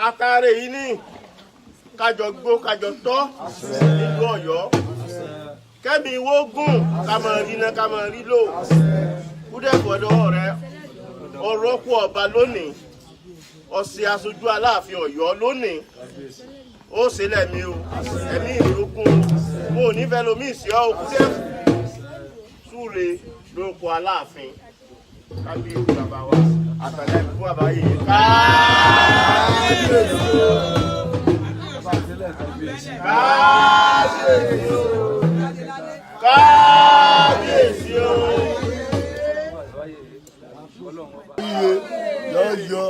Atare yìí ní kájọ gbó kájọ tọ́ nílùú Ọ̀yọ́. Kẹ́mi wógùn ká máa rí iná ká máa rí lò. Kúdẹ̀fù ọ̀dọ́ rẹ ọ̀rọ̀ kú ọba lónìí. Ọ̀sẹ̀ aṣojú Aláàfin Ọ̀yọ́ lónìí. Ó ṣe lẹ́mí o, ẹ̀mí ìrógún o, mo ò ní fẹ́ lomi ìsì ọ́. Kúdẹ̀fù súre lórúkọ Aláàfin. Kábíyèsí bàbá wa àtàlẹ́ fún bàbá yìí. Kábíyèsí o, kábíyèsí o, kábíyèsí o. Iye yọ yọ.